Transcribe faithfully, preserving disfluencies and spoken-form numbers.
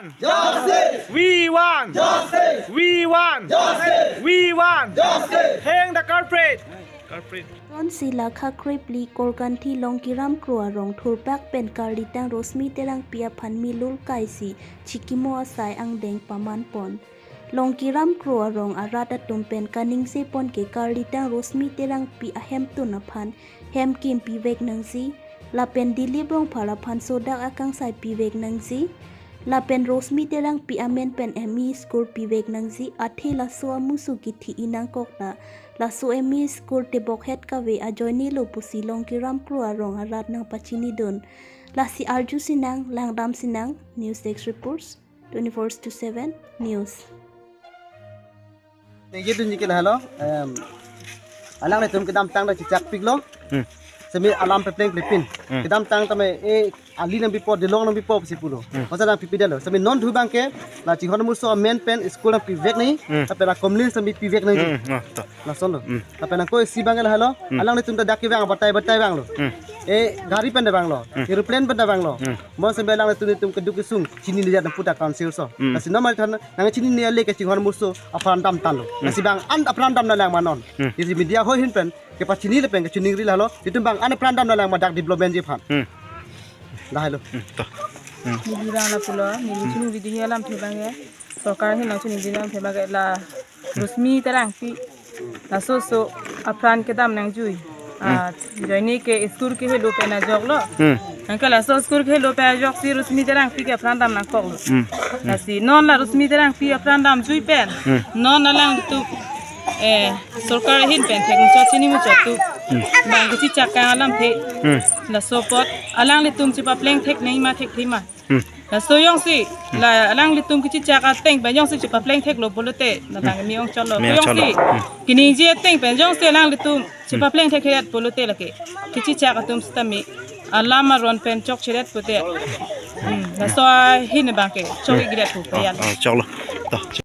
Justice! We want! Justice! We want! Justice! We want! Justice! Hang the culprit! Culprit. Tonsi lakha krepli Korkanthi Longkiram Kro arong thurpak pen karlitang Rosmi Terangpi aphan milul kaisi chikimo asai angdeng pamanpon. Longkiram Kro arong arat atum pen kaningsepon ke karlitang Rosmi Terangpi ahemtun aphan hem kim pivek nangji, lapen Dilip Rongphar aphan sodak akangsai pivek nangji, lapen Rosmi Terangpi amen pen M E school pivek nangji, athe laso amusu kithi-i nangkok ta laso M E school tebok het kave ajoine lo pusi Longkiram Kro arong arat nangpachinidun. Lasi arjusinang, langdamsinang. News Desk reports, twenty-four to seven News. Ningje dunji ke lahelo, em, alanglitum kedamtang ta chichakpiklo. Hmm. Semi alam pepleng plepin. Hmm. Kedamtang tame e ali nangpipo, dilong nangpipo si pulo. Hmm. Masa nangpipi detlo. Semi non thu abang ke la Chinghon Muso amen pen school nangpivek nangji. Hmm. Lapen la communist nangpi pivek nangji. Hmm. Ah, to. Lasonlo. Hmm. Lapen nangkok isi abang ke lahelo. Hmm. Alanglitum ta dak kevang batai batai vanglo. Hmm. E gari pen ta vanglo. Hmm. Aeroplane pen ta vanglo. Hmm. Mo semi alanglitum, itum keduk kesung chinine jat nangputa council so. Hmm. Lasi non mari than nangchinine ale ke Chinghon Muso apran damtanglo. Hmm. Lasi abang an apran dam nanglang ma non. Hmm. Isi media hoi ahin pen kepachini le pen kechiningri lahelo. Itum abang an apran dam nanglang ma dak development ji aphan. Hmm. Lahelo. Hmm. To. Hmm. Neli abang lapulo, neli chiningri ding alamthe abang ke, sorkar ahin nangchiningri alamthe abang ke la Rosmi Terangpi laso so apran kedam nangjui. Hmm. Ah, ajoine ke school kehelo pen ajoklo. Hmm. Anke laso school kehelo pen ajoksi Rosmi Terangpi ke apran dam nangkoklo. Hmm. Lasi non la Rosmi Terangpi apran damjui pen. Hmm. Non alanglitum, eh, sorkar ahin pen thek muchot chini muchot atum. Hmm. Abang kechichak kang alamthe. Hmm. Laso apot alanglitum chepapleng thek nangji ma thekthe ma. Hmm. Laso jongsi, la alanglitum kechichak ateng pen jongsi chepapleng theklo pulote, la abang mi ongchotlo. Mi ongchotlo. Jongsi, hmm, keningje ateng pen jongsi alanglitum chepapleng thekthedet pulote lake kechichak atum sitame alam aron pen chokchedet pute. Hmm. Laso ahin abang ke chok-ikdet pu payan. Ah, ah, choklo. To.